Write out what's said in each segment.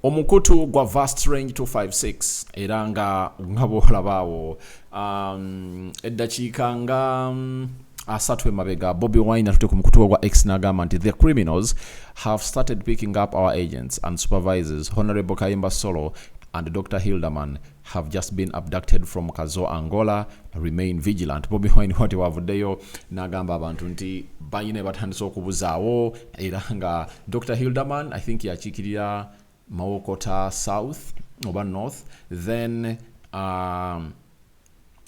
Omukutu gwa Vast Range 256, era nga bwolabaawo eddakiika nga 30 emabega, Bobi Wine atute ku mukutu gwa X n'agamba nti, "The criminals have started picking up our agents and supervisors. Honorable Kayemba Solo and Dr. Hilderman have just been abducted from Kazo, Angola. Remain vigilant." Bobi Wine wati wavuddeyo n'agamba abantu nti bayina batandise okubuzaawo, era nga Dr. Hilderman, I think, yakiikirira Mawokota South oba North, then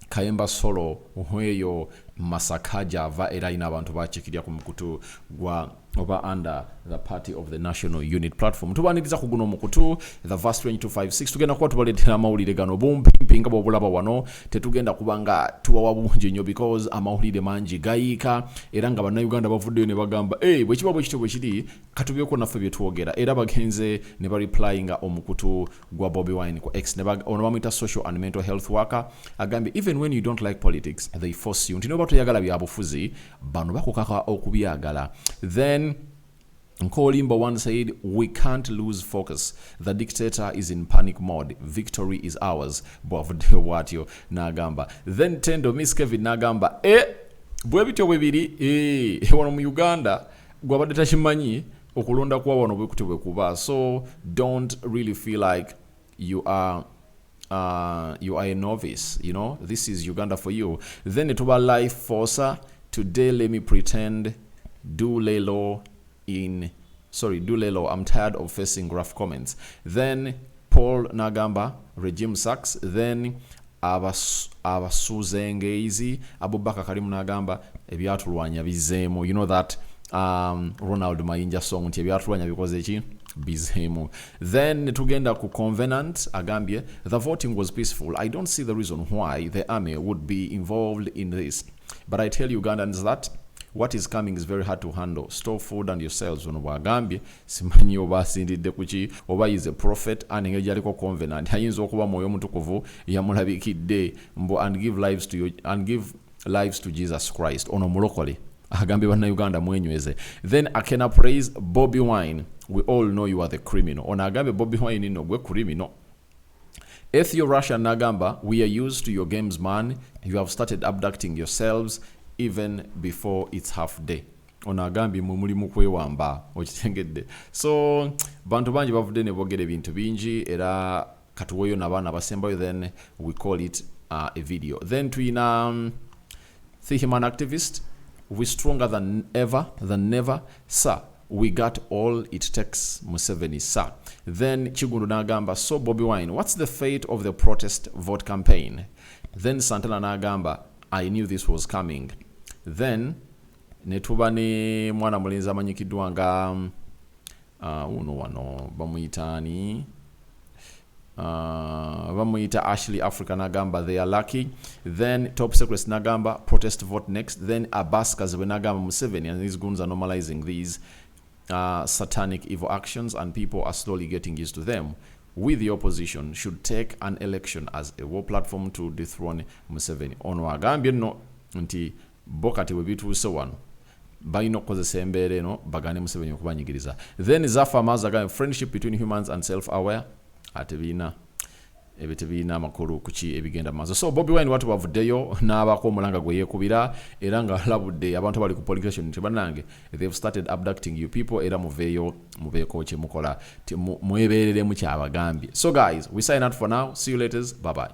Kayemba Solo eyo Masaka gyava, era alina abantu bakiikirira ku mukutu gwa oba under the party of the National Unit Platform. Tubaniriza ku guno omukutu, the Vast Range 256. Tugenda kuba tubaleetera amawulire gano bumpimpi nga bwobulaba wano. Tetugenda kuba nga tubawa bungi nnyo because amawulire mangi gayiika, era nga Bannayuganda bavuddeyo ne bagamba, "Hey, bwe kiba bwe kityo bwe kiri, katubyeko naffe bye twogera." Era bagenze ne bareplyinga omukutu gwa Bobi Wine ku X. Ono bamuyita social and mental health worker, agambye, "Even when you don't like politics, they force you," nti noba toyagala byabufuzi, bano bakukaka okubyagala. Then Nkolimbo one said, "We can't lose focus. The dictator is in panic mode. Victory is ours." Bwavuddeyo bw'atyo n'agamba. Then Tendo Miss Kevin n'agamba, "E bwe bityo bwe biri wano mu Uganda, gwabadde takimanyi okulonda kwa wano bwe kutyo bwe kuba. So don't really feel like you are a novice. This is Uganda for you." Then tuba life forcer, "Today let me pretend do lay low in, sorry, do lay low. I'm tired of facing rough comments." Then Paul nagamba, "Regime sucks." Then abasuzengeizi Abubakar Karimu nagamba, "Ebyatulwanya bizeemu." You know that Ronald Mayinja song nti ebyatulwanya bikoze ki? Bizeemu. Then tugenda ku Convenant, agambye, "The voting was peaceful. I don't see the reason why the army would be involved in this, but I tell Ugandans that what is coming is very hard to handle. Store food and yourselves." Ono bwagambye, simanyi oba asindidde kuki oba is a prophet, and engeri gyaliko Convenant ayinza okuba Mwoyo Omutukuvu yamulabikidde mbu and give lives to Jesus Christ. Ono mulokole agambye Bannayuganda mwenyweze. Then Akena Praise, "Bobby Wine, we all know you are the criminal." Ono agambye Bobby Wine nno gwe criminal. Ethio Russia nagamba, "We are used to your games, man. You have started abducting yourselves even before it's half day." Ono agambye mwe muli mu kwewamba, okitegedde? So bantu bangi bavudde ne boogera ebintu bingi, era katuweeyo n'abaana basembayo, then we call it a video. Then tuyina the human activist, "We stronger than ever than never, sir. We got all it takes, Museveni, sir." Then Chigundu nagamba, "So Bobby Wine, what's the fate of the protest vote campaign?" Then Santana nagamba, "I knew this was coming." Then netuba ne mwana mulenzi amanyikiddwa nga uno wano bamuyitaani? Bamuyita Ashley Africa, nagamba, "They are lucky." Then Top Secrets nagamba, "Protest vote next." Then Abbas Kazibwe nagamba, "Museveni and these goons are normalizing these satanic evil actions and people are slowly getting used to them. We, the opposition, should take an election as a war platform to dethrone Museveni." Ono agambye nno nti bo kati bwe bituuse wano balina okukozesa embeera eno bagane Museveni okubanyigiriza. Then Zafa Amaz agambye, "Friendship between humans and self aware ate biina ebyo tebirina amakulu kuki ebigenda maaso." So Bobi Wine watu bavuddeyo n'abaako omulanga gwe yeekubira, era nga alabudde abantu abali ku polling station nti bannange, they've started abducting you people, era muveeyo mubeeko kyemukola, mwebeereremu kyabagambye. So guys, we sign out for now. See you later. Bye bye.